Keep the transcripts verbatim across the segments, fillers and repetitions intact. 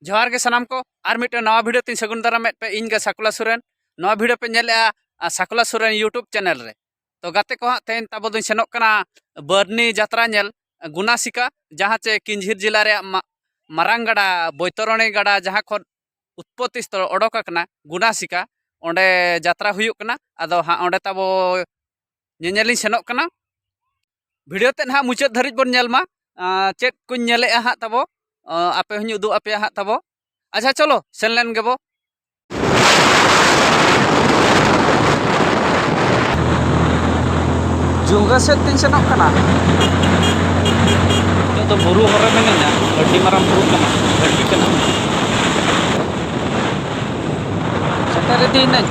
ᱡᱚᱦᱟᱨ ᱜᱮ ᱥᱟᱱᱟᱢ ᱠᱚ, ᱟᱨ ᱢᱤᱫᱴᱮᱱ ᱱᱟᱣᱟ video ᱛᱤᱧ ᱥᱟᱹᱜᱩᱱ ᱫᱟᱨᱟᱢᱮᱫ ᱯᱮ, ᱤᱧ ᱜᱮ ᱥᱟᱠᱩᱞᱟ ᱥᱚᱨᱮᱱ᱾ ᱱᱚᱣᱟ video ᱯᱮ ᱧᱮᱞᱮᱜᱼᱟ, ᱟ, ᱥᱟᱠᱩᱞᱟ ᱥᱚᱨᱮᱱ YouTube channel ᱨᱮ᱾ ᱛᱚ ᱜᱟᱛᱮ ᱠᱚ ᱦᱟᱸᱜ, ᱛᱮᱦᱮᱧ ᱛᱟᱵᱚ ᱫᱚᱧ ᱥᱮᱱᱚᱜ ᱠᱟᱱᱟ ᱵᱟᱹᱨᱱᱤ ᱡᱟᱛᱨᱟ ᱧᱮᱞ, ᱜᱩᱱᱟᱥᱤᱠᱟ, ᱡᱟᱦᱟᱸ ᱪᱮ ᱠᱤᱧᱡᱷᱤᱨ ᱡᱮᱞᱟ ᱨᱮᱭᱟᱜ ᱢᱟ-, ᱢᱟᱨᱟᱝ ᱜᱟᱰᱟ ᱵᱳᱭᱛᱚᱨᱚᱬᱤ ᱜᱟᱰᱟ, ᱡᱟᱦᱟᱸ ᱠᱷᱚᱱ ᱩᱛᱯᱚᱛᱛᱤ ᱥᱛᱷᱚᱞ ᱚᱰᱚᱠ ᱟᱠᱟᱱᱟ ᱜᱩᱱᱟᱥᱤᱠᱟ, ᱚᱸᱰᱮ ᱡᱟᱛᱨᱟ ᱦᱩᱭᱩᱜ ᱠᱟᱱᱟ᱾ ᱟᱫᱚ ᱦᱟᱸᱜ ᱚᱸᱰᱮ ᱛᱟᱵᱚ ᱧᱮᱧᱮᱞᱤᱧ ᱥᱮᱱᱚᱜ ᱠᱟᱱᱟ᱾ Video ᱛᱮᱫ ᱦᱟᱸᱜ ᱢᱩᱪᱟᱹᱫ ᱫᱷᱟᱹᱨᱤᱡ ᱵᱚᱱ ᱧᱮᱞ ᱢᱟ, ᱟ, ᱪᱮᱫ ᱠᱚᱧ ᱧᱮᱞᱮᱜᱼᱟ ᱦᱟᱸᱜ ᱛᱟᱵᱚ, ᱟ, ᱟᱯᱮ ᱦᱚᱸᱧ ᱩᱫᱩᱜ ᱟᱯᱮᱭᱟ ᱦᱟᱸᱜ ᱛᱟᱵᱚ᱾ ᱟᱪᱪᱷᱟ, ᱪᱚᱞᱚ ᱥᱮᱱ ᱞᱮᱱ ᱜᱮᱵᱚ᱾ ᱡᱩᱝᱜᱟᱹ ᱥᱮᱫ ᱛᱤᱧ ᱥᱮᱱᱚᱜ ᱠᱟᱱᱟ᱾ ᱱᱤᱛᱚᱜ ᱫᱚ ᱵᱩᱨᱩ ᱦᱚᱨ ᱨᱮ ᱢᱤᱱᱟᱹᱧᱟ, ᱟᱹᱰᱤ ᱢᱟᱨᱟᱝ ᱵᱩᱨᱩ ᱠᱟᱱᱟ, ᱜᱷᱟᱹᱴᱤ ᱠᱟᱱᱟ᱾ ᱥᱮᱴᱮᱨ ᱤᱫᱤᱭᱮᱱᱟᱹᱧ᱾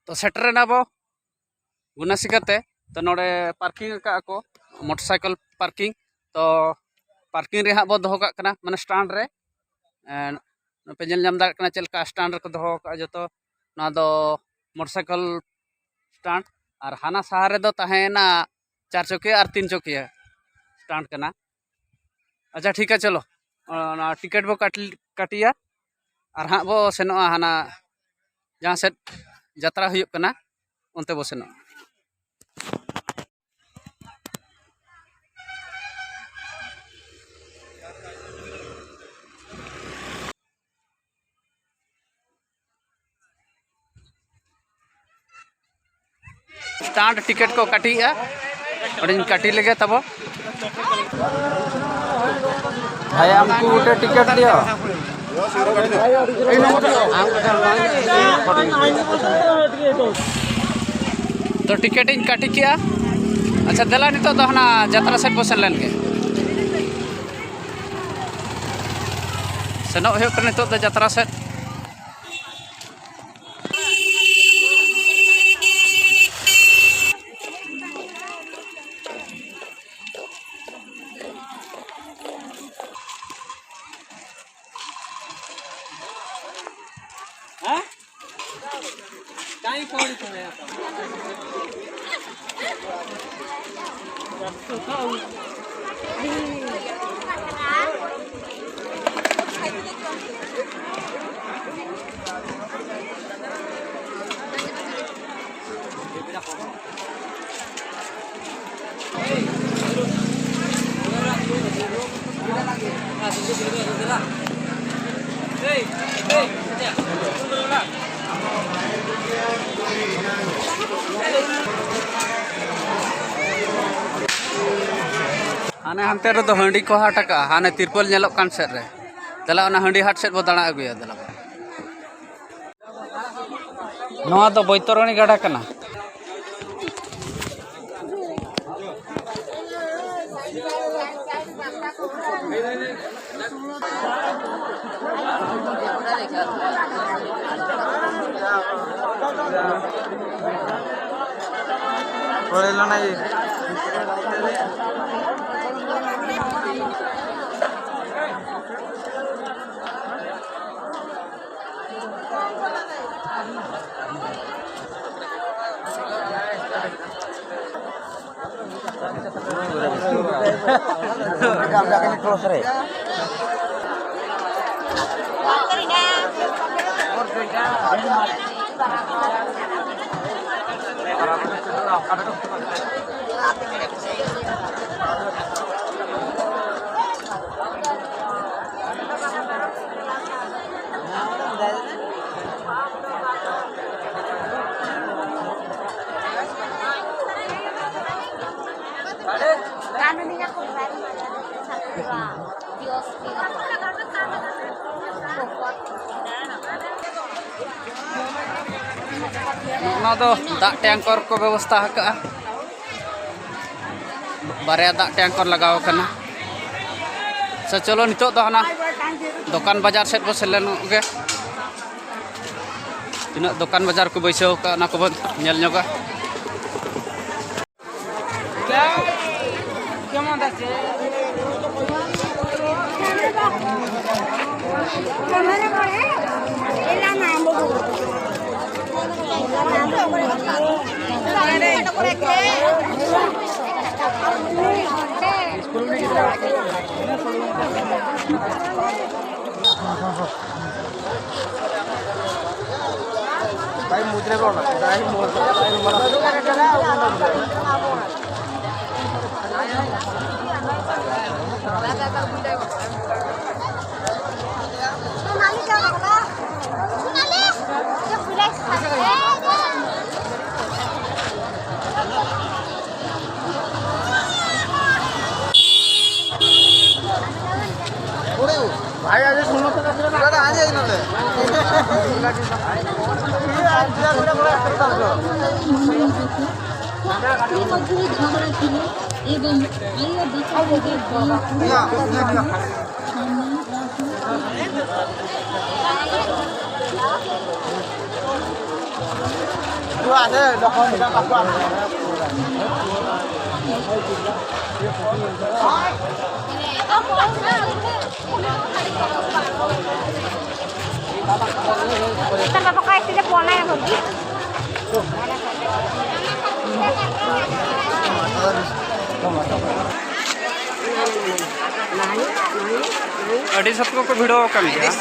ᱛᱚ ᱥᱮᱴᱮᱨ ᱮᱱᱟ ᱵᱚ ᱜᱩᱱᱟᱥᱤᱠᱟ ᱛᱮ᱾ ᱛᱚ ᱱᱚᱰᱮ parking ᱟᱠᱟᱫ ᱟᱠᱚ, motorcycle parking᱾ ᱛᱚ parking ᱨᱮ ᱦᱟᱸᱜ ᱵᱚ ᱫᱚᱦᱚ ᱠᱟᱜ ᱠᱟᱱᱟ, ᱢᱟᱱᱮ stand ᱨᱮ᱾ ᱮᱸ, ᱯᱮ ᱧᱮᱞ ᱧᱟᱢ ᱫᱟᱲᱮᱭᱟᱜ ᱠᱟᱱᱟ ᱪᱮᱫ ᱞᱮᱠᱟ stand ᱨᱮᱠᱚ ᱫᱚᱦᱚ ᱠᱟᱜᱼᱟ ᱡᱚᱛᱚ᱾ ᱱᱚᱣᱟ ᱫᱚ motorcycle stand, ᱟᱨ ᱦᱟᱱᱟ ᱥᱟᱦᱟ ᱨᱮᱫᱚ ᱛᱟᱦᱮᱸᱭᱮᱱᱟ ᱪᱟᱨ ᱪᱚᱠᱤᱭᱟᱹ ᱟᱨ ᱛᱤᱱ ᱪᱚᱠᱤᱭᱟᱹ stand ᱠᱟᱱᱟ᱾ ᱟᱪᱪᱷᱟ, ᱴᱷᱤᱠᱟ, ᱪᱚᱞᱚ, ᱚᱱᱟ ᱴᱤᱠᱤᱴ ᱵᱚ ᱠᱟᱴ-, ᱠᱟᱹᱴᱤᱭᱟ, ᱟᱨ ᱦᱟᱸᱜ ᱵᱚ ᱥᱮᱱᱚᱜᱼᱟ ᱦᱟᱱᱟ ᱡᱟᱦᱟᱸ ᱥᱮᱫ ᱡᱟᱛᱨᱟ ᱦᱩᱭᱩᱜ ᱠᱟᱱᱟ, ᱚᱱᱛᱮ ᱵᱚ ᱥᱮᱱᱚᱜᱼᱟ᱾ Stand ᱴᱤᱠᱤᱴ ᱠᱚ ᱠᱟᱹᱴᱤᱭᱮᱜᱼᱟ, ᱚᱸᱰᱮᱧ ᱠᱟᱹᱴᱤ ᱞᱮᱜᱮ ᱛᱟᱵᱚ᱾ ᱵᱷᱟᱭᱟ, ᱟᱢᱠᱩ ᱜᱚᱴᱮ ᱴᱤᱠᱤᱴ ᱫᱤᱭᱳ᱾ ᱛᱚ ᱴᱤᱠᱤᱴ ᱤᱧ ᱠᱟᱹᱴᱤ ᱠᱮᱜᱼᱟ᱾ ᱟᱪᱪᱷᱟ, ᱫᱮᱞᱟ ᱱᱤᱛᱚᱜ ᱫᱚ ᱦᱟᱱᱟ ᱡᱟᱛᱨᱟ ᱥᱮᱫ ᱵᱚ ᱥᱮᱱ ᱞᱮᱱ ᱜᱮ᱾ ᱥᱮᱱᱚᱜ ᱦᱩᱭᱩᱜ ᱠᱟᱱᱟ ᱱᱤᱛᱚᱜ ᱫᱚ ᱡᱟᱛᱨᱟ ᱥᱮᱫ᱾ ᱦᱟᱱᱮ ᱦᱟᱱᱛᱮ ᱨᱮᱫᱚ ᱦᱟᱺᱰᱤ ᱠᱚ ᱦᱟᱴ ᱟᱠᱟᱜᱼᱟ, ᱦᱟᱱᱮ ᱛᱤᱨᱯᱚᱞ ᱧᱮᱞᱚᱜ ᱠᱟᱱ ᱥᱮᱫ ᱨᱮ᱾ ᱫᱮᱞᱟ, ᱚᱱᱟ ᱦᱟᱺᱰᱤ ᱦᱟᱴ ᱥᱮᱫ ᱵᱚ ᱫᱟᱬᱟ ᱟᱹᱜᱩᱭᱟ, ᱫᱮᱞᱟ᱾ ᱱᱚᱣᱟ ᱫᱚ ᱵᱳᱭᱛᱚᱨᱚᱬᱤ ᱜᱟᱰᱟ ᱠᱟᱱᱟ᱾ ᱱᱚᱣᱟ ᱫᱚ ᱫᱟᱜ ᱴᱮᱝᱠᱚᱨ ᱠᱚ ᱵᱮᱵᱚᱥᱛᱷᱟ ᱟᱠᱟᱫᱼᱟ᱾ ᱵᱟᱨᱭᱟ ᱫᱟᱜ ᱴᱮᱝᱠᱚᱨ ᱞᱟᱜᱟᱣ ᱟᱠᱟᱱᱟ᱾ ᱥᱮ ᱪᱚᱞᱚ, ᱱᱤᱛᱚᱜ ᱫᱚ ᱦᱟᱱᱟ ᱫᱚᱠᱟᱱ ᱵᱟᱡᱟᱨ ᱥᱮᱫ ᱵᱚ ᱥᱮᱱ ᱞᱮᱱᱚᱜ ᱜᱮ᱾ ᱛᱤᱱᱟᱹᱜ ᱫᱚᱠᱟᱱ ᱵᱟᱡᱟᱨ ᱠᱚ ᱵᱟᱹᱭᱥᱟᱹᱣ ᱟᱠᱟᱫ, ᱚᱱᱟ ᱠᱚᱵᱚᱱ ᱧᱮᱞ ᱧᱚᱜᱟ᱾ ভাই, আজ সমস্যা আছে না? দাদা, আজ এই নলে। এই মধ্যে ঝগড়া ছিল এবং আইও দেখা না, না, না। ᱟᱹᱰᱤ ᱥᱚᱠᱛᱚ ᱠᱚ ᱵᱷᱤᱲᱚ ᱟᱠᱟᱱ ᱜᱮᱭᱟ᱾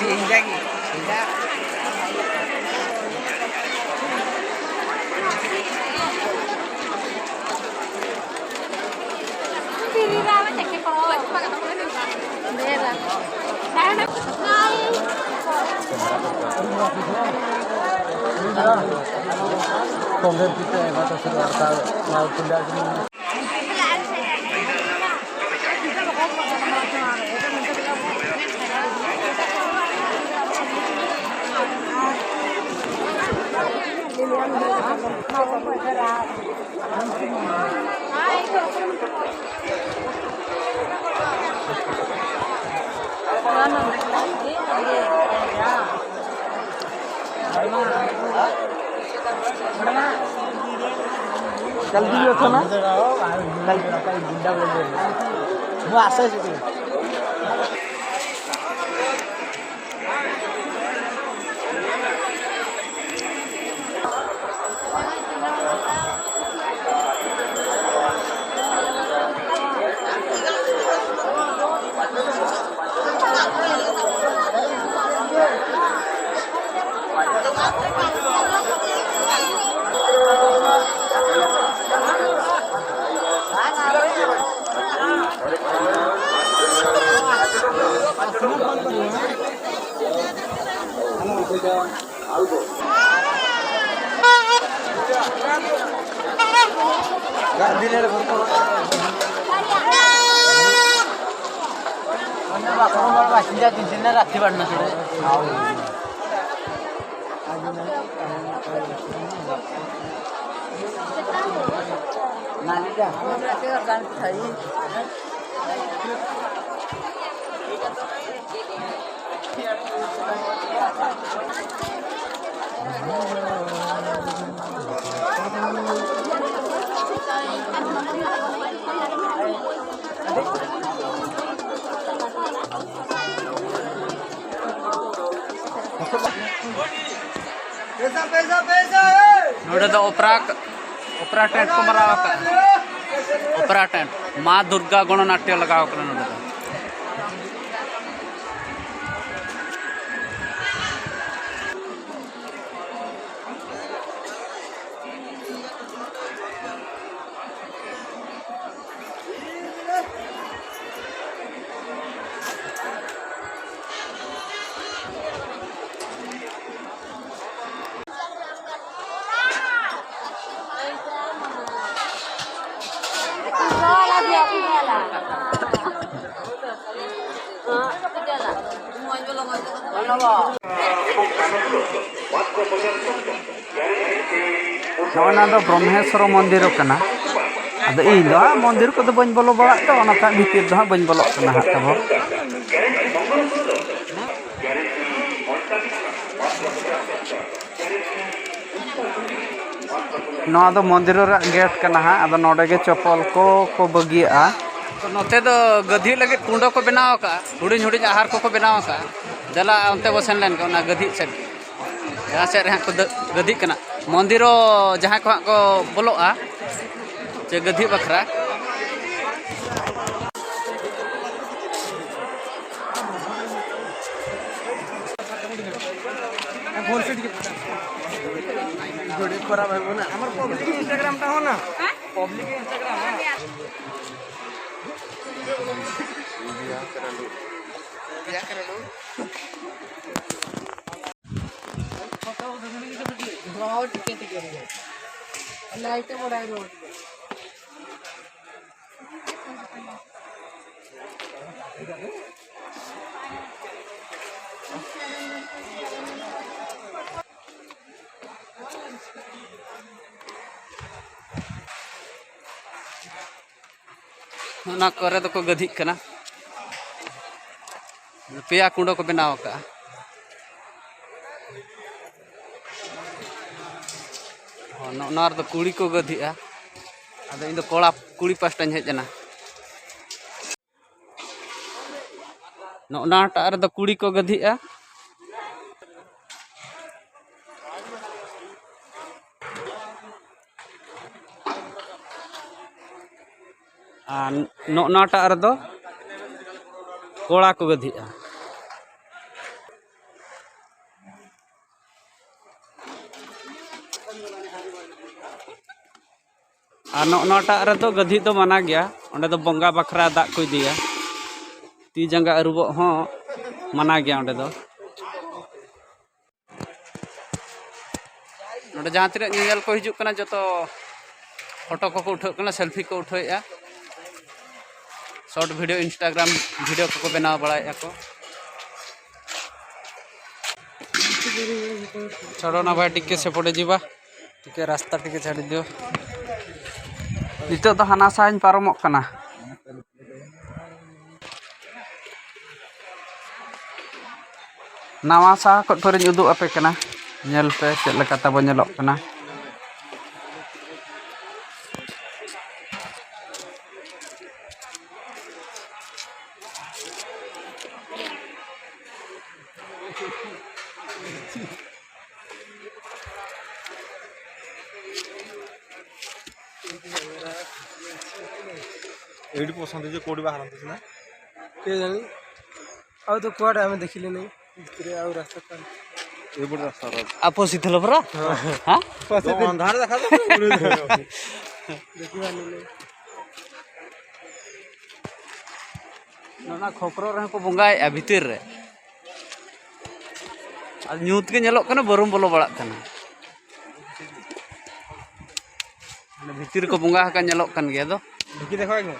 जल्दी भी होता ना। वो आशा है। ᱱᱚᱰᱮ ᱫᱚ ᱚᱯᱮᱨᱟ, ᱚᱯᱮᱨᱟ ᱴᱮᱱᱴ ᱠᱚ ᱢᱟᱨᱟᱣ ᱟᱠᱟᱫᱼᱟ᱾ ᱚᱯᱮᱨᱟ ᱴᱮᱱᱴ, ᱢᱟ ᱫᱩᱨᱜᱟ ᱜᱚᱬᱚᱱᱟᱴᱭᱚ ᱞᱟᱜᱟᱣ ᱠᱟᱱᱟ ᱱᱚᱰᱮ ᱫᱚ᱾ ᱱᱚᱜᱼᱚ ᱱᱟ ᱫᱚ ᱵᱨᱚᱦᱢᱮᱥᱣᱚᱨ ᱢᱚᱱᱫᱤᱨ ᱠᱟᱱᱟ᱾ ᱟᱫᱚ ᱤᱧ ᱫᱚ ᱦᱟᱸᱜ ᱢᱚᱱᱫᱤᱨ ᱠᱚᱫᱚ ᱵᱟᱹᱧ ᱵᱚᱞᱚ ᱵᱟᱲᱟᱜ ᱛᱮ, ᱚᱱᱟᱛᱮ ᱦᱟᱸᱜ ᱵᱷᱤᱛᱤᱨ ᱫᱚ ᱦᱟᱸᱜ ᱵᱟᱹᱧ ᱵᱚᱞᱚᱜ ᱠᱟᱱᱟ ᱦᱟᱸᱜ ᱛᱟᱵᱚ᱾ ᱱᱚᱣᱟ ᱫᱚ ᱢᱚᱱᱫᱤᱨ ᱨᱮᱭᱟᱜ ᱜᱮᱴ ᱠᱟᱱᱟ ᱦᱟᱸᱜ, ᱟᱫᱚ ᱱᱚᱰᱮ ᱜᱮ ᱪᱚᱯᱚᱞ ᱠᱚ ᱠᱚ ᱵᱟᱹᱜᱤᱭᱟᱜᱼᱟ᱾ ᱛᱚ, ᱱᱚᱛᱮ ᱫᱚ ᱜᱟᱹᱫᱷᱤ ᱞᱟᱹᱜᱤᱫ ᱠᱩᱸᱰᱚ ᱠᱚ ᱵᱮᱱᱟᱣ ᱟᱠᱟᱫᱼᱟ, ᱦᱩᱰᱤᱧ ᱦᱩᱰᱤᱧ ᱟᱦᱟᱨ ᱠᱚᱠᱚ ᱵᱮᱱᱟᱣ ᱟᱠᱟᱫᱼᱟ᱾ ᱫᱮᱞᱟ, ᱚᱱᱛᱮ ᱵᱚ ᱥᱮᱱ ᱞᱮᱱ ᱜᱮ, ᱚᱱᱟ ᱜᱟᱹᱫᱷᱤ ᱥᱮᱫ ᱜᱮ, ᱡᱟᱦᱟᱸ ᱥᱮᱫ ᱨᱮ ᱦᱟᱸᱜ ᱠᱚ ᱫᱟᱹ-, ᱜᱟᱹᱫᱷᱤᱜ ᱠᱟᱱᱟ᱾ ᱢᱚᱱᱫᱤᱨ ᱨᱮ ᱡᱟᱦᱟᱸᱭ ᱠᱚ ᱦᱟᱸᱜ ᱠᱚ ᱵᱚᱞᱚᱜᱼᱟ, ᱪᱮ ᱜᱟᱹᱫᱷᱤ ᱵᱟᱠᱷᱨᱟ᱾ আমার পাবলিক ইনস্টাগ্রামটা হো না, পাবলিক ইনস্টাগ্রাম। ᱞᱟᱭᱤᱴ ᱮ ᱵᱟᱲᱟᱭ ᱨᱚᱲ᱾ ᱚᱱᱟ ᱠᱚᱨᱮ ᱫᱚᱠᱚ ᱜᱟᱹᱫᱷᱤᱜ ᱠᱟᱱᱟ᱾ ᱯᱮᱭᱟ ᱠᱩᱸᱰᱚ ᱠᱚ ᱵᱮᱱᱟᱣ ᱟᱠᱟᱫᱼᱟ᱾ ᱦᱚᱸ, ᱱᱚᱜᱼᱚ ᱱᱚᱣᱟ ᱨᱮᱫᱚ ᱠᱩᱲᱤ ᱠᱚ ᱜᱟᱹᱫᱷᱤᱜᱼᱟ᱾ ᱟᱫᱚ ᱤᱧ ᱫᱚ ᱠᱚᱲᱟ, ᱠᱩᱲᱤ ᱯᱟᱥᱴᱟᱧ ᱦᱮᱡ ᱮᱱᱟ᱾ ᱱᱚᱜᱼᱚ ᱱᱟᱴᱟᱜ ᱨᱮᱫᱚ ᱠᱩᱲᱤ ᱠᱚ ᱜᱟᱹᱫᱷᱤᱜᱼᱟ᱾ ᱟᱨ ᱱᱚᱜᱼᱚ ᱱᱟᱴᱟᱜ ᱨᱮᱫᱚ ᱠᱚᱲᱟ ᱠᱚ ᱜᱟᱹᱫᱷᱤᱜᱼᱟ᱾ ᱟᱨ ᱱᱚᱜᱼᱚ ᱱᱚᱣᱟᱴᱟᱜ ᱨᱮᱫᱚ ᱜᱟᱹᱫᱷᱤ ᱫᱚ ᱢᱟᱱᱟ ᱜᱮᱭᱟ᱾ ᱚᱸᱰᱮ ᱫᱚ ᱵᱚᱸᱜᱟ ᱵᱟᱠᱷᱨᱟ ᱫᱟᱜ ᱠᱚ ᱤᱫᱤᱭᱟ᱾ ᱛᱤ ᱡᱟᱸᱜᱟ ᱟᱹᱨᱩᱵᱚᱜ ᱦᱚᱸ ᱢᱟᱱᱟ ᱜᱮᱭᱟ ᱚᱸᱰᱮ ᱫᱚ᱾ ᱱᱚᱰᱮ ᱡᱟᱦᱟᱸ ᱛᱤᱱᱟᱹᱜ ᱧᱮᱧᱮᱞ ᱠᱚ ᱦᱤᱡᱩᱜ ᱠᱟᱱᱟ, ᱡᱚᱛᱚ ᱯᱷᱳᱴᱳ ᱠᱚᱠᱚ ᱩᱴᱷᱟᱹᱜ ᱠᱟᱱᱟ, ᱥᱮᱞᱯᱷᱤ ᱠᱚ ᱩᱴᱷᱟᱹᱣᱮᱫᱼᱟ, ᱥᱚᱨᱴ ᱵᱷᱤᱰᱤᱭᱳ, ᱤᱱᱥᱴᱟᱜᱨᱟᱢ ᱵᱷᱤᱰᱤᱭᱳ ᱠᱚᱠᱚ ᱵᱮᱱᱟᱣ ᱵᱟᱲᱟᱭᱮᱫᱼᱟ ᱠᱚ᱾ ᱪᱷᱟᱲᱚ ᱱᱟ ᱵᱷᱟᱭ, ᱴᱤᱠᱮ ᱥᱮᱯᱚᱴᱮ ᱡᱤᱵᱟ, ᱴᱤᱠᱮ ᱨᱟᱥᱛᱟ ᱴᱤᱠᱮ ᱪᱷᱟᱰᱤ ᱫᱤᱭᱳ᱾ ᱱᱤᱛᱚᱜ ᱫᱚ ᱦᱟᱱᱟ ᱥᱟᱦᱟᱧ ᱯᱟᱨᱚᱢᱚᱜ ᱠᱟᱱᱟ᱾ ᱱᱟᱣᱟ ᱥᱟᱦᱟ ᱠᱷᱚᱱ ᱯᱷᱮᱨᱤᱧ ᱩᱫᱩᱜ ᱟᱯᱮ ᱠᱟᱱᱟ, ᱧᱮᱞ ᱯᱮ ᱪᱮᱫ ᱞᱮᱠᱟ ᱛᱟᱵᱚ ᱧᱮᱞᱚᱜ ᱠᱟᱱᱟ᱾ ଏଇଠି ପଶନ୍ତି ଯେ କୋଉଠି ବାହାରନ୍ତି ସିନା। କେଜାଣି। ଆଉ ତ କୁଆଡ଼େ ଆମେ ଦେଖିଲେ ନାହିଁ। ଭିତରେ ଆଉ ରାସ୍ତା କୁଆଡ଼େ? ଏଇପଟେ ରାସ୍ତା ଅଛି। ᱟᱯᱚᱥᱤ ᱛᱷᱮᱞᱚ ᱯᱨᱟ? ᱦᱮᱸ? ᱯᱚᱥᱤ ᱛᱷᱮᱞᱚ। ᱚᱱଧାର ଦେଖାଯାଉଛି। ଦେଖିବା ନହେଲେ। ᱚᱱᱟ ᱠᱷᱚᱠᱨᱚ ᱨᱮᱦᱚᱸ ᱠᱚ ᱵᱚᱸᱜᱟᱭᱮᱫᱼᱟ ᱵᱷᱤᱛᱤᱨ ᱨᱮ᱾ ᱟᱨ ᱧᱩᱛ ᱜᱮ ᱧᱮᱞᱚᱜ ᱠᱟᱱᱟ, ᱵᱟᱹᱨᱩᱢ ᱵᱚᱞᱚ ᱵᱟᱲᱟᱜ ᱠᱟᱱᱟ᱾ ᱵᱷᱤᱛᱤᱨ ᱨᱮᱠᱚ ᱵᱚᱸᱜᱟ ᱟᱠᱟᱱ ᱧᱮᱞᱚᱜ ᱠᱟᱱ ᱜᱮᱭᱟ ᱫᱚ᱾ ᱰᱷᱮᱠᱤ ᱫᱮᱠᱷᱟᱣ ᱟᱹᱧ ᱢᱮ᱾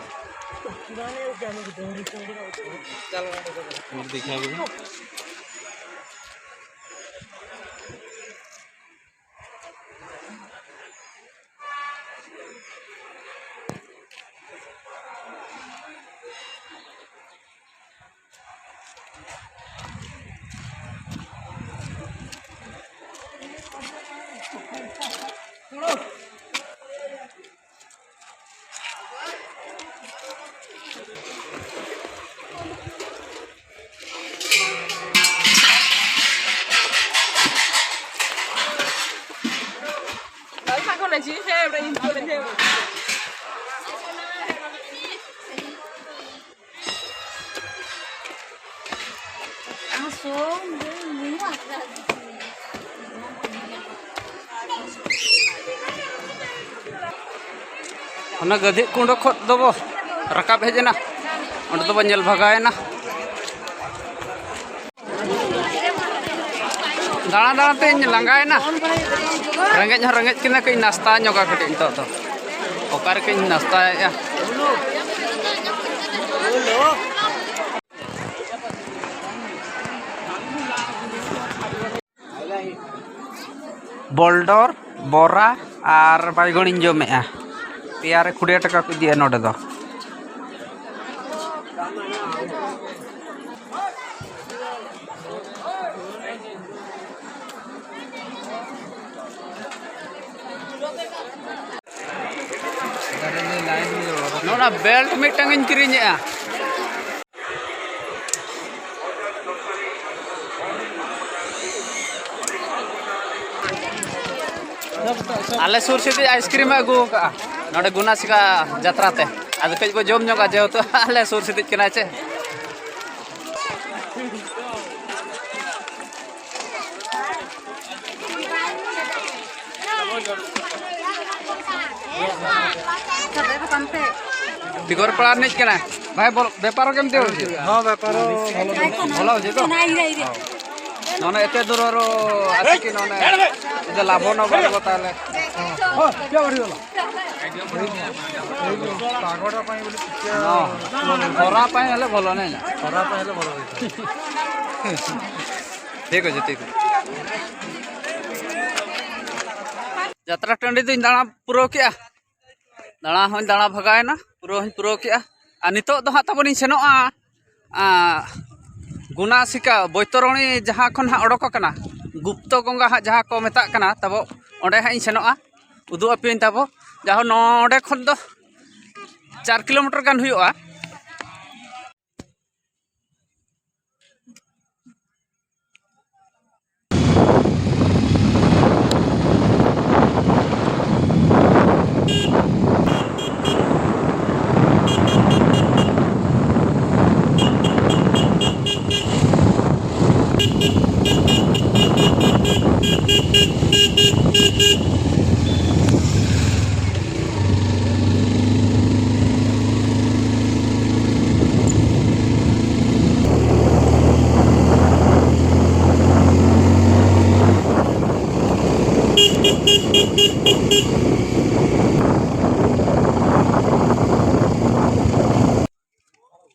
ᱚᱱᱟ ᱜᱟᱹᱫᱷᱤ ᱠᱩᱸᱰ ᱠᱷᱚᱱ ᱫᱚᱵᱚ ᱨᱟᱠᱟᱵ ᱦᱮᱡ ᱮᱱᱟ, ᱚᱸᱰᱮ ᱫᱚᱵᱚ ᱧᱮᱞ ᱵᱷᱟᱜᱟᱣ ᱮᱱᱟ᱾ ᱫᱟᱬᱟ ᱫᱟᱬᱟ ᱛᱮᱧ ᱞᱟᱸᱜᱟᱭᱮᱱᱟ, ᱨᱮᱸᱜᱮᱡ ᱦᱚᱸ ᱨᱮᱸᱜᱮᱡ ᱠᱟᱱᱟ, ᱠᱟᱹᱡ ᱱᱟᱥᱛᱟ ᱧᱚᱜᱟ ᱠᱟᱹᱴᱤᱡ ᱱᱤᱛᱚᱜ ᱫᱚ᱾ ᱚᱠᱟ ᱨᱮ ᱠᱟᱹᱡ ᱱᱟᱥᱛᱟᱭᱮᱜᱼᱟ? ᱵᱚᱞᱰᱚᱨ, ᱵᱚᱨᱟ ᱟᱨ ᱵᱟᱭᱜᱚᱱᱤᱧ ᱡᱚᱢᱮᱜᱼᱟ᱾ ᱯᱮᱭᱟ ᱨᱮ ᱠᱩᱲᱤ ᱴᱟᱠᱟ ᱠᱚ ᱤᱫᱤᱭᱮᱫᱼᱟ ᱱᱚᱰᱮ ᱫᱚ᱾ ᱱᱚᱣᱟ ᱵᱮᱞᱴ ᱢᱤᱫᱴᱟᱝ ᱤᱧ ᱠᱤᱨᱤᱧᱮᱜᱼᱟ᱾ ᱟᱞᱮ ᱥᱩᱨ ᱥᱮᱫ ᱟᱭᱤᱥᱠᱨᱤᱢ ᱮ ᱟᱹᱜᱩ ᱟᱠᱟᱫᱼᱟ ᱱᱚᱰᱮ ᱜᱩᱱᱟᱥᱤᱠᱟ ᱡᱟᱛᱨᱟ ᱛᱮ᱾ ᱟᱫᱚ ᱠᱟᱹᱡ ᱵᱚ ᱡᱚᱢ ᱧᱚᱜᱟ, ᱡᱮᱦᱮᱛᱩ ᱟᱞᱮ ᱥᱩᱨ ᱥᱮᱫ ᱠᱟᱱᱟ ᱪᱮ᱾ ᱫᱤᱜᱚᱨ ᱯᱟᱲᱟ ᱨᱤᱱᱤᱡ ᱠᱟᱱᱟᱭ᱾ ᱵᱷᱟᱭ, ᱵᱚᱞ, ᱵᱮᱯᱟᱨ ᱦᱚᱸ ᱠᱮᱢ ᱫᱮᱣ ᱡᱮ? ᱦᱚᱸ, ᱵᱮᱯᱟᱨ ᱦᱚᱸ ᱵᱷᱟᱞᱚ ᱫᱚ᱾ ᱵᱷᱟᱞᱚ ᱦᱚᱪᱮ ᱛᱚ? ᱱᱚᱱᱮ ᱮᱛᱮ ᱫᱩᱨ ᱨᱚ ᱟᱥᱤ ᱠᱤ ᱱᱚᱱᱮ ᱮᱛᱮ ᱞᱟᱵᱷᱚ ᱱᱚ ᱵᱟᱞ ᱵᱚ ᱛᱟᱦᱞᱮ᱾ ଖରା ପାଇଁ ହେଲେ ଭଲ ନାଇଁ ନା? ଖରା ପାଇଁ ହେଲେ ଭଲ ହେଇଥାଏ। ଠିକ୍ ଅଛି, ଠିକ୍ ଅଛି। ᱡᱟᱛᱨᱟ ᱴᱟᱺᱰᱤ ᱫᱚᱧ ᱫᱟᱬᱟ ᱯᱩᱨᱟᱹᱣ ᱠᱮᱜᱼᱟ᱾ ᱫᱟᱬᱟ ᱦᱚᱸᱧ ᱫᱟᱬᱟ ᱵᱷᱟᱜᱟᱣᱮᱱᱟ, ᱯᱩᱨᱟᱹᱣ ᱦᱚᱸᱧ ᱯᱩᱨᱟᱹᱣ ᱠᱮᱜᱼᱟ᱾ ᱟᱨ ᱱᱤᱛᱚᱜ ᱫᱚ ᱦᱟᱸᱜ ᱛᱟᱵᱚᱱᱤᱧ ᱥᱮᱱᱚᱜᱼᱟ, ᱟᱸ, ᱜᱩᱱᱟᱥᱤᱠᱟ ᱵᱳᱭᱛᱚᱨᱚᱬᱤ ᱡᱟᱦᱟᱸ ᱠᱷᱚᱱ ᱦᱟᱸᱜ ᱚᱰᱚᱠ ᱟᱠᱟᱱᱟ, ᱜᱩᱯᱛᱚ ᱜᱚᱝᱜᱟ ᱦᱟᱸᱜ ᱡᱟᱦᱟᱸ ᱠᱚ ᱢᱮᱛᱟᱜ ᱠᱟᱱᱟ ᱛᱟᱵᱚ, ᱚᱸᱰᱮ ᱦᱟᱸᱜ ᱤᱧ ᱥᱮᱱᱚᱜᱼᱟ᱾ ᱩᱫᱩᱜ ᱟᱯᱮᱭᱟᱹᱧ ᱛᱟᱵᱚ᱾ ᱡᱟᱦᱳ, ᱱᱚᱰᱮ ᱠᱷᱚᱱ ᱫᱚ ᱪᱟᱨ ᱠᱤᱞᱳᱢᱤᱴᱟᱨ ᱜᱟᱱ ᱦᱩᱭᱩᱜᱼᱟ᱾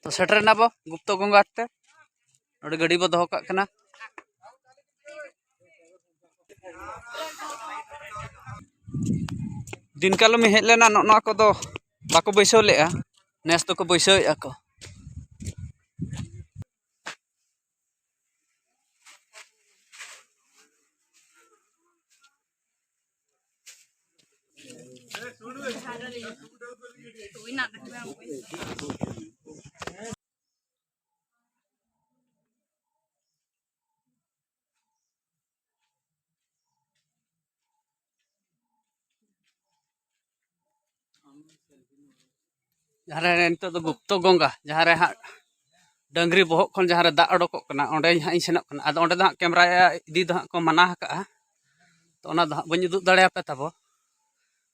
ᱛᱚ, ᱥᱮᱴᱮᱨ ᱮᱱᱟ ᱵᱚ ᱜᱩᱯᱛᱚ ᱜᱚᱝᱜᱟ ᱛᱮ᱾ ᱱᱚᱰᱮ ᱜᱟᱹᱰᱤ ᱵᱚ ᱫᱚᱦᱚ ᱠᱟᱜ ᱠᱟᱱᱟ᱾ ᱫᱤᱱ ᱠᱟᱞᱚᱢ ᱦᱮᱡ ᱞᱮᱱᱟ, ᱱᱚᱜᱼᱚ ᱱᱚᱣᱟ ᱠᱚᱫᱚ ᱵᱟᱠᱚ ᱵᱟᱹᱭᱥᱟᱹᱣ ᱞᱮᱜᱼᱟ, ᱱᱮᱥ ᱫᱚᱠᱚ ᱵᱟᱹᱭᱥᱟᱹᱣᱮᱫᱼᱟ ᱠᱚ᱾ ᱡᱟᱦᱟᱸ ᱨᱮ ᱱᱤᱛᱚᱜ ᱫᱚ ᱜᱩᱯᱛᱚ ᱜᱚᱝᱜᱟ, ᱡᱟᱦᱟᱸ ᱨᱮ ᱦᱟᱸᱜ ᱰᱟᱹᱝᱨᱤ ᱵᱚᱦᱚᱜ ᱠᱷᱚᱱ ᱡᱟᱦᱟᱸ ᱨᱮ ᱫᱟᱜ ᱚᱰᱚᱠᱚᱜ ᱠᱟᱱᱟ, ᱚᱸᱰᱮ ᱦᱟᱸᱜ ᱤᱧ ᱥᱮᱱᱚᱜ ᱠᱟᱱᱟ᱾ ᱟᱫᱚ ᱚᱸᱰᱮ ᱫᱚ ᱦᱟᱸᱜ ᱠᱮᱢᱨᱟ ᱤᱫᱤ ᱫᱚ ᱦᱟᱸᱜ ᱠᱚ ᱢᱟᱱᱟ ᱟᱠᱟᱜᱼᱟ, ᱛᱚ ᱚᱱᱟ ᱫᱚ ᱦᱟᱸᱜ ᱵᱟᱹᱧ ᱩᱫᱩᱜ ᱫᱟᱲᱮᱭᱟᱯᱮ ᱛᱟᱵᱚ᱾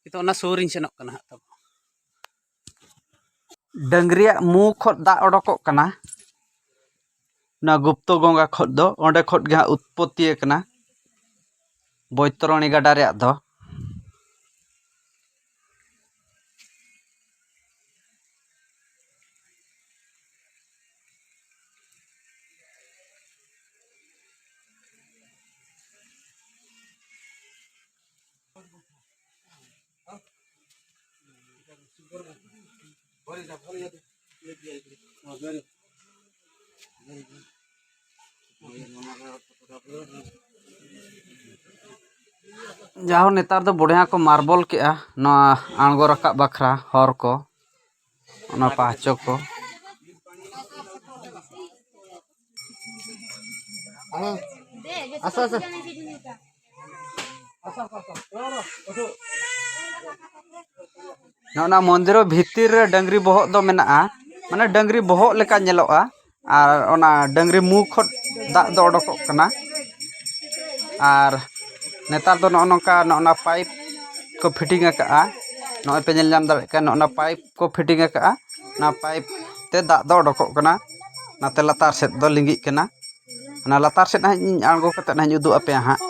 ᱱᱤᱛᱚᱜ ᱚᱱᱟ ᱥᱩᱨ ᱨᱤᱧ ᱥᱮᱱᱚᱜ ᱠᱟᱱᱟ ᱦᱟᱸᱜ ᱛᱟᱵᱚ᱾ ᱰᱟᱹᱝᱨᱤᱭᱟᱜ ᱢᱩ ᱠᱷᱚᱱ ᱫᱟᱜ ᱚᱰᱚᱠᱚᱜ ᱠᱟᱱᱟ, ᱚᱱᱟ ᱜᱩᱯᱛᱚ ᱜᱚᱝᱜᱟ ᱠᱷᱚᱱ ᱫᱚ, ᱚᱸᱰᱮ ᱠᱷᱚᱱ ᱜᱮ ᱦᱟᱸᱜ ᱩᱛᱯᱚᱛᱛᱤ ᱟᱠᱟᱱᱟ ᱵᱳᱭᱛᱚᱨᱚᱬᱤ ᱜᱟᱰᱟ ᱨᱮᱭᱟᱜ ᱫᱚ᱾ ᱡᱟᱦᱳ, ᱱᱮᱛᱟᱨ ᱫᱚ ᱵᱚᱲᱦᱮ ᱠᱚ ᱢᱟᱨᱵᱚᱞ ᱠᱮᱜᱼᱟ ᱱᱚᱣᱟ ᱟᱬᱜᱚ ᱨᱟᱠᱟᱵ ᱵᱟᱠᱷᱨᱟ ᱦᱚᱨ ᱠᱚ, ᱚᱱᱟ ᱯᱟᱦᱪᱚ ᱠᱚ᱾ ᱱᱚᱜᱼᱚ ᱱᱟ ᱢᱚᱱᱫᱤᱨ ᱵᱷᱤᱛᱤᱨ ᱨᱮ ᱰᱟᱹᱝᱨᱤ ᱵᱚᱦᱚᱜ ᱫᱚ ᱢᱮᱱᱟᱜᱼᱟ, ᱢᱟᱱᱮ ᱰᱟᱹᱝᱨᱤ ᱵᱚᱦᱚᱜ ᱞᱮᱠᱟ ᱧᱮᱞᱚᱜᱼᱟ᱾ ᱟᱨ ᱚᱱᱟ ᱰᱟᱹᱝᱨᱤ ᱢᱩ ᱠᱷᱚᱱ ᱫᱟᱜ ᱫᱚ ᱚᱰᱚᱠᱚᱜ ᱠᱟᱱᱟ᱾ ᱟᱨ ᱱᱮᱛᱟᱨ ᱫᱚ ᱱᱚᱜᱼᱚ ᱱᱚᱝᱠᱟ, ᱱᱚᱜᱼᱚ ᱱᱟ ᱯᱟᱭᱤᱯ ᱠᱚ ᱯᱷᱤᱴᱤᱝ ᱟᱠᱟᱜᱼᱟ᱾ ᱱᱚᱜᱼᱚᱭ ᱯᱮ ᱧᱮᱞ ᱧᱟᱢ ᱫᱟᱲᱮᱭᱟᱜ ᱠᱟᱱᱟ, ᱱᱚᱜᱼᱚ ᱱᱟ ᱯᱟᱭᱤᱯ ᱠᱚ ᱯᱷᱤᱴᱤᱝ ᱟᱠᱟᱜᱼᱟ᱾ ᱚᱱᱟ ᱯᱟᱭᱤᱯ ᱛᱮ ᱫᱟᱜ ᱫᱚ ᱚᱰᱚᱠᱚᱜ ᱠᱟᱱᱟ, ᱱᱟᱛᱮ ᱞᱟᱛᱟᱨ ᱥᱮᱫ ᱫᱚ ᱞᱤᱸᱜᱤᱜ ᱠᱟᱱᱟ᱾ ᱚᱱᱟ ᱞᱟᱛᱟᱨ ᱥᱮᱫ ᱦᱟᱸᱜ ᱤᱧ ᱟᱬᱜᱚ ᱠᱟᱛᱮᱫ ᱦᱟᱸᱜ ᱤᱧ ᱩᱫᱩᱜ ᱟᱯᱮᱭᱟ ᱦᱟᱸᱜ᱾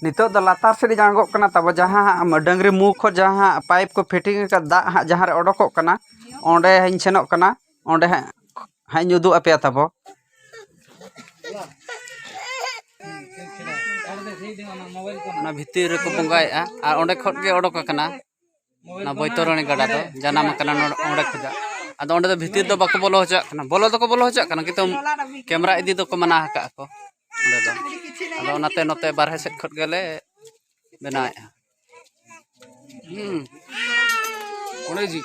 ᱱᱤᱛᱚᱜ ᱫᱚ ᱞᱟᱛᱟᱨ ᱥᱮᱫ ᱤᱧ ᱟᱬᱜᱚᱜ ᱠᱟᱱᱟ, ᱛᱟᱵᱚ ᱡᱟᱦᱟᱸ ᱦᱟᱸᱜ ᱰᱟᱹᱝᱨᱤ ᱢᱩ ᱠᱷᱚᱱ ᱡᱟᱦᱟᱸ ᱦᱟᱸᱜ ᱯᱟᱭᱤᱯ ᱠᱚ ᱯᱷᱤᱴᱤᱝ ᱟᱠᱟᱫ, ᱫᱟᱜ ᱦᱟᱸᱜ ᱡᱟᱦᱟᱸ ᱨᱮ ᱚᱰᱚᱠᱚᱜ ᱠᱟᱱᱟ, ᱚᱸᱰᱮ ᱦᱟᱸᱜ ᱤᱧ ᱥᱮᱱᱚᱜ ᱠᱟᱱᱟ, ᱚᱸᱰᱮ ᱦᱟᱸᱜ ᱦᱟᱸᱜ ᱤᱧ ᱩᱫᱩᱜ ᱟᱯᱮᱭᱟ ᱛᱟᱵᱚ᱾ ᱚᱱᱟ ᱵᱷᱤᱛᱤᱨ ᱨᱮᱠᱚ ᱵᱚᱸᱜᱟᱭᱮᱫᱼᱟ ᱟᱨ ᱚᱸᱰᱮ ᱠᱷᱚᱱ ᱜᱮ ᱚᱰᱚᱠ ᱟᱠᱟᱱᱟ ᱚᱱᱟ ᱵᱳᱭᱛᱚᱨᱚᱬᱤ ᱜᱟᱰᱟ ᱫᱚ, ᱡᱟᱱᱟᱢ ᱟᱠᱟᱱᱟ ᱱᱚᱰᱮ, ᱚᱸᱰᱮ ᱠᱷᱚᱱᱟᱜ᱾ ᱟᱫᱚ ᱚᱸᱰᱮ ᱫᱚ ᱵᱷᱤᱛᱤᱨ ᱫᱚ ᱵᱟᱠᱚ ᱵᱚᱞᱚ ᱦᱚᱪᱚᱣᱟᱜ ᱠᱟᱱᱟ, ᱵᱚᱞᱚ ᱫᱚᱠᱚ ᱵᱚᱞᱚ ᱦᱚᱪᱚᱣᱟᱜ ᱠᱟᱱᱟ, ᱠᱤᱱᱛᱩ ᱠᱮᱢᱨᱟ ᱤᱫᱤ ᱫᱚᱠᱚ ᱢᱟᱱᱟ ᱟᱠᱟᱫ ᱠᱚ ᱚᱸᱰᱮ ᱫᱚ᱾ ᱟᱫᱚ ᱚᱱᱟᱛᱮ ᱱᱚᱛᱮ ᱵᱟᱨᱦᱮ ᱥᱮᱫ ᱠᱷᱚᱱ ᱜᱮᱞᱮ ᱵᱮᱱᱟᱣᱮᱫᱼᱟ᱾ ᱦᱩᱸ᱾ ᱚᱸᱰᱮ ᱡᱤ᱾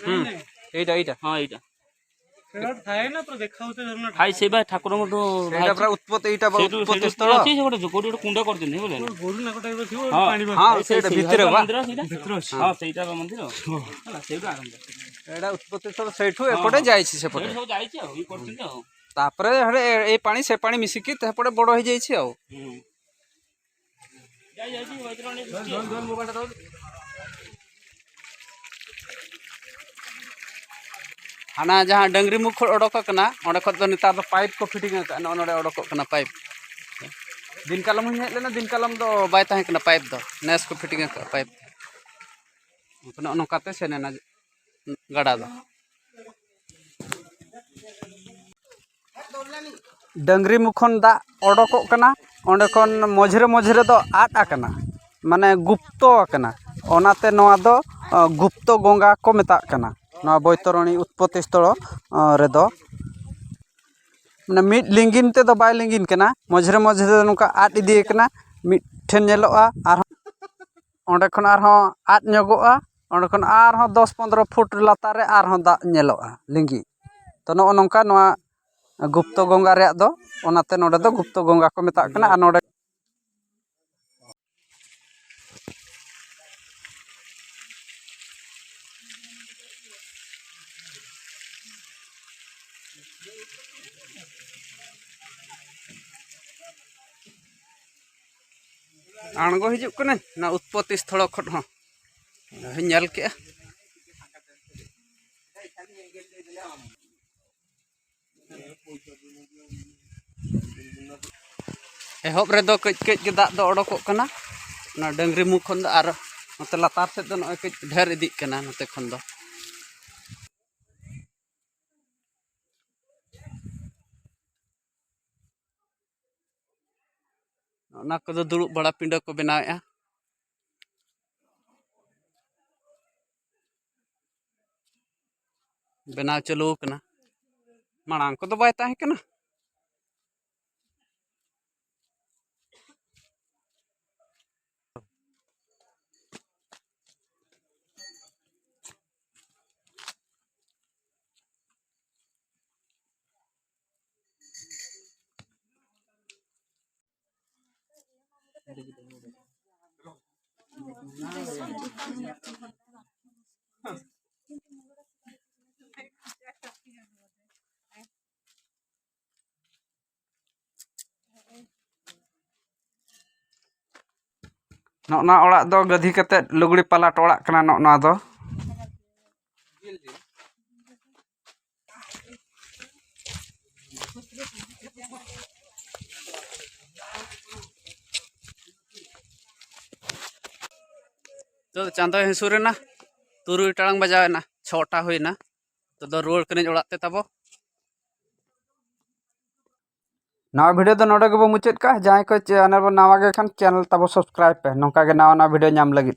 হুম, এইটা, এইটা। হ্যাঁ, এইটা। সেটা থাকে না, তো দেখা হচ্ছে, ধরুন না। ভাই, সেই ভাই ঠাকুরর মতো ସେଇଟା ଭାଇ ପୁରା ଉତ୍ପତ୍ତି, ଏଇଟା ବା ସେଇଠୁ, ଉତ୍ପତ୍ତି ସେଇଠୁ ସ୍ଥଳ। ଅଛି, ସେ ଗୋଟେ, କୋଉଠି ଗୋଟେ କୁଣ୍ଡ କରିଛନ୍ତି, ବୁଝିଲେ? ଗୋଟେ ଗୋରୁ ନା ଗୋଟେ ଟାଇପ୍ ଥିବ, ହଁ। ପାଣି ହଁ, ବାହାରେ। ସେଇଟା ସେଇଟା ଭିତରେ ବା। ମନ୍ଦିର ସେଇଟା? ଭିତରେ ଅଛି। ହଁ, ସେଇଟା ବା ମନ୍ଦିର। ହେଲା, ସେଇଠୁ ଆରମ୍ଭ। ଏଇଟା ଉତ୍ପତ୍ତି ସ୍ଥଳ, ସେଇଠୁ ହଁ, ଏପଟେ ହଁ। ଯାଇଛି ସେପଟେ। ସେଇଠୁ ସବୁ ଯାଇଛି ଆଉ, ଇଏ କରିଛନ୍ତି ଆଉ। ତାପରେ ହେଲେ ଏ-, ଏଇ ପାଣି ସେ ପାଣି ମିଶିକି ସେପଟେ ବଡ଼ ହେଇଯାଇଛି ଆଉ। ହୁଁ। ଯାଇ, ଯାଉଛି, ବୈତରଣୀ ଯାଉଛି। ᱦᱟᱱᱟ ᱡᱟᱦᱟᱸ ᱰᱟᱹᱝᱨᱤ ᱢᱩᱠᱷ ᱠᱷᱚᱱ ᱚᱰᱚᱠ ᱟᱠᱟᱱᱟ, ᱚᱸᱰᱮ ᱠᱷᱚᱱ ᱫᱚ ᱱᱮᱛᱟᱨ ᱫᱚ ᱯᱟᱭᱤᱯ ᱠᱚ ᱯᱷᱤᱴᱤᱝ ᱟᱠᱟᱫᱼᱟ᱾ ᱱᱚᱜᱼᱚ ᱱᱚᱰᱮ ᱚᱰᱚᱠᱚᱜ ᱠᱟᱱᱟ ᱯᱟᱭᱤᱯ᱾ ᱫᱤᱱ ᱠᱟᱞᱚᱢ ᱦᱚᱸᱧ ᱦᱮᱡ ᱞᱮᱱᱟ, ᱫᱤᱱ ᱠᱟᱞᱚᱢ ᱫᱚ ᱵᱟᱭ ᱛᱟᱦᱮᱸ ᱠᱟᱱᱟ ᱯᱟᱭᱤᱯ ᱫᱚ, ᱱᱮᱥ ᱠᱚ ᱯᱷᱤᱴᱤᱝ ᱟᱠᱟᱫᱼᱟ ᱯᱟᱭᱤᱯ᱾ ᱱᱚᱜᱼᱚ ᱱᱚᱝᱠᱟᱛᱮ ᱥᱮᱱ ᱮᱱᱟ ᱜᱟᱰᱟ ᱫᱚ᱾ ᱰᱟᱹᱝᱨᱤ ᱢᱩ ᱠᱷᱚᱱ ᱫᱟᱜ ᱚᱰᱚᱠᱚᱜ ᱠᱟᱱᱟ, ᱚᱸᱰᱮ ᱠᱷᱚᱱ ᱢᱚᱡᱽᱨᱮ ᱢᱚᱡᱽᱨᱮ ᱫᱚ ᱟᱫ ᱟᱠᱟᱱᱟ, ᱢᱟᱱᱮ ᱜᱩᱯᱛᱚ ᱟᱠᱟᱱᱟ᱾ ᱚᱱᱟᱛᱮ ᱱᱚᱣᱟ ᱫᱚ, ᱚ, ᱜᱩᱯᱛᱚ ᱜᱚᱸᱜᱟ ᱠᱚ ᱢᱮᱛᱟᱜ ᱠᱟᱱᱟ, ᱱᱚᱣᱟ ᱵᱳᱭᱛᱚᱨᱚᱬᱤ ᱩᱛᱯᱚᱛᱤ ᱥᱛᱷᱚᱞ, ᱚ, ᱨᱮᱫᱚ᱾ ᱢᱟᱱᱮ ᱢᱤᱫ ᱞᱤᱸᱜᱤᱱ ᱛᱮᱫᱚ ᱵᱟᱭ ᱞᱤᱸᱜᱤᱱ ᱠᱟᱱᱟ, ᱢᱚᱡᱽᱨᱮ ᱢᱚᱡᱽᱨᱮ ᱫᱚ ᱱᱚᱝᱠᱟ ᱟᱫ ᱤᱫᱤ ᱟᱠᱟᱱᱟ, ᱢᱤᱫ ᱴᱷᱮᱱ ᱧᱮᱞᱚᱜᱼᱟ, ᱟᱨᱦᱚᱸ ᱚᱸᱰᱮ ᱠᱷᱚᱱ ᱟᱨᱦᱚᱸ ᱟᱫ ᱧᱚᱜᱚᱜᱼᱟ, ᱚᱸᱰᱮ ᱠᱷᱚᱱ ᱟᱨᱦᱚᱸ ᱫᱚᱥ ᱯᱚᱱᱨᱚ ᱯᱷᱩᱴ ᱞᱟᱛᱟᱨ ᱨᱮ ᱟᱨᱦᱚᱸ ᱫᱟᱜ ᱧᱮᱞᱚᱜᱼᱟ ᱞᱤᱸᱜᱤ᱾ ᱛᱚ, ᱱᱚᱜᱼᱚ ᱱᱚᱝᱠᱟ ᱱᱚᱣᱟ ᱜᱩᱯᱛᱚ ᱜᱚᱸᱜᱟ ᱨᱮᱭᱟᱜ ᱫᱚ, ᱚᱱᱟᱛᱮ ᱱᱚᱰᱮ ᱫᱚ ᱜᱩᱯᱛᱚ ᱜᱚᱸᱜᱟ ᱠᱚ ᱢᱮᱛᱟᱜ ᱠᱟᱱᱟ᱾ ᱟᱨ ᱱᱚᱰᱮ ᱟᱬᱜᱚ ᱦᱤᱡᱩᱜ ᱠᱟᱹᱱᱟᱹᱧ ᱚᱱᱟ ᱩᱛᱯᱚᱛᱤ ᱥᱛᱷᱚᱞ ᱠᱷᱚᱱ ᱦᱚᱸ᱾ ᱚᱸᱰᱮ ᱦᱚᱸᱧ ᱧᱮᱞ ᱠᱮᱜᱼᱟ᱾ ᱮᱦᱚᱵ ᱨᱮᱫᱚ ᱠᱟᱹᱡ ᱠᱟᱹᱡ ᱜᱮ ᱫᱟᱜ ᱫᱚ ᱚᱰᱚᱠᱚᱜ ᱠᱟᱱᱟ ᱚᱱᱟ ᱰᱟᱹᱝᱨᱤ ᱢᱩ ᱠᱷᱚᱱ ᱫᱚ, ᱟᱨ ᱱᱚᱛᱮ ᱞᱟᱛᱟᱨ ᱥᱮᱫ ᱫᱚ ᱱᱚᱜᱼᱚᱭ ᱠᱟᱹᱡ ᱰᱷᱮᱨ ᱤᱫᱤᱜ ᱠᱟᱱᱟ ᱱᱚᱛᱮ ᱠᱷᱚᱱ ᱫᱚ᱾ ᱚᱱᱟ ᱠᱚᱫᱚ ᱫᱩᱲᱩᱵ ᱵᱟᱲᱟ ᱯᱤᱸᱰᱟᱹ ᱠᱚ ᱵᱮᱱᱟᱣᱮᱫᱼᱟ᱾ ᱵᱮᱱᱟᱣ ᱪᱟᱹᱞᱩ ᱟᱠᱟᱱᱟ, ᱢᱟᱲᱟᱝ ᱠᱚᱫᱚ ᱵᱟᱭ ᱛᱟᱦᱮᱸ ᱠᱟᱱᱟ᱾ ᱱᱚᱜᱼᱚ ᱱᱚᱣᱟ ᱚᱲᱟᱜ ᱫᱚ ᱜᱟᱹᱫᱷᱤ ᱠᱟᱛᱮᱫ ᱞᱩᱜᱽᱲᱤ ᱯᱟᱞᱟᱴ ᱚᱲᱟᱜ ᱠᱟᱱᱟ ᱱᱚᱜᱼᱚ ᱱᱚᱣᱟ ᱫᱚ᱾ ᱱᱤᱛᱚᱜ ᱫᱚ ᱪᱟᱸᱫᱚᱭ ᱦᱟᱹᱥᱩᱨ ᱮᱱᱟ, ᱛᱩᱨᱩᱭ ᱴᱟᱲᱟᱝ ᱵᱟᱡᱟᱣ ᱮᱱᱟ, ᱪᱷᱚᱴᱟ ᱦᱩᱭᱱᱟ᱾ ᱱᱤᱛᱚᱜ ᱫᱚ ᱨᱩᱣᱟᱹᱲ ᱠᱟᱹᱱᱟᱹᱧ ᱚᱲᱟᱜ ᱛᱮ ᱛᱟᱵᱚ᱾ ᱱᱚᱣᱟ ᱵᱷᱤᱰᱤᱭᱳ ᱫᱚ ᱱᱚᱰᱮ ᱜᱮᱵᱚ ᱢᱩᱪᱟᱹᱫ ᱠᱟᱜᱼᱟ᱾ ᱡᱟᱦᱟᱸᱭ ᱠᱚ ᱪᱮᱱᱮᱞ ᱵᱚ ᱱᱟᱣᱟ ᱜᱮ ᱠᱷᱟᱱ, ᱪᱮᱱᱮᱞ ᱛᱟᱵᱚ ᱥᱟᱵᱥᱠᱨᱟᱭᱤᱵ ᱯᱮ, ᱱᱚᱝᱠᱟ ᱜᱮ ᱱᱟᱣᱟ ᱱᱟᱣᱟ ᱵᱷᱤᱰᱤᱭᱳ ᱧᱟᱢ ᱞᱟᱹᱜᱤᱫ᱾